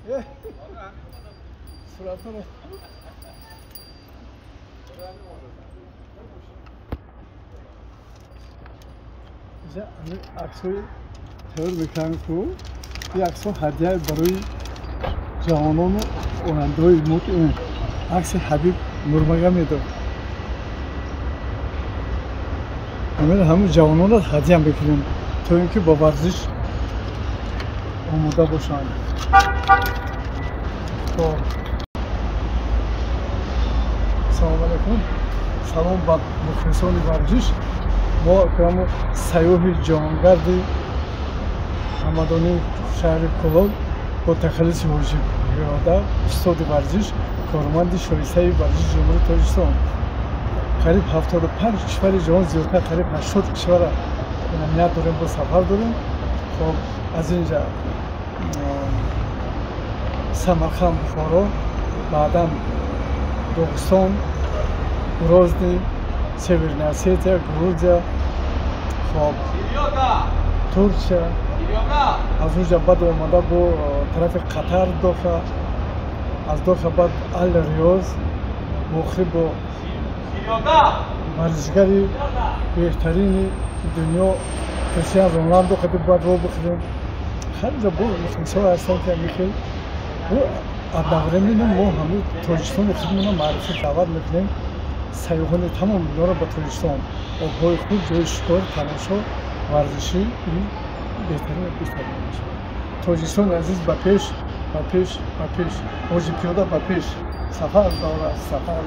Суратро аксҳои тайёр мекунанд ку ин аксҳо ҳадя барои ҷавонону ояндаҳои мо. Акси Ҳабиб Нурмагомедов ҳамин ҳамун ҷавононро ҳадя мекунем, то ин ки ба варзиш омода бошанд. Салом алайкум, салом ба мухлисони варзиш. Мо ҳамун сайёҳи ҷаҳонгарди ҳамадонии шаҳри Кӯлоб бо тахаллуси Ҳоҷи Пиёда, устоди варзиш, корманди шоистаи варзиши Ҷумҳурии Тоҷикистон, қариб 75 кишвари ҷаҳон, зиёдтар, қариб 80 кишвара ният дорем, бо сафар дорем. Хоб, аз инҷа Самарқанд, Бухоро, баъдан Доғистон, Грозный, Северная Осетия, Грузия, хоб, Турсия, аз унҷа баъд омада бо тарафи Қатар, Доха, аз Доха баъд Ал Риёз, охир бо варзишгари беҳтарини дунё Криштиан Роналдо қади бояд ро бихӯрем. Хеле бо мухлисҳо ҳастанд, ки ҳамин одновременно мо ҳамин Тоҷикистони худмона маърифӣ даъват мекунем сайёҳони тамоми дунёро ба Тоҷикистон. Обҳои хуб, ҷои шикор, тамошо, варзишӣ беҳтарин, беҳтарин мешавад. Тоҷикистони азиз, ба пеш, ба пеш, ба пеш! Ҳоҷи Пиёда ба пеш сафар дорад, сафар.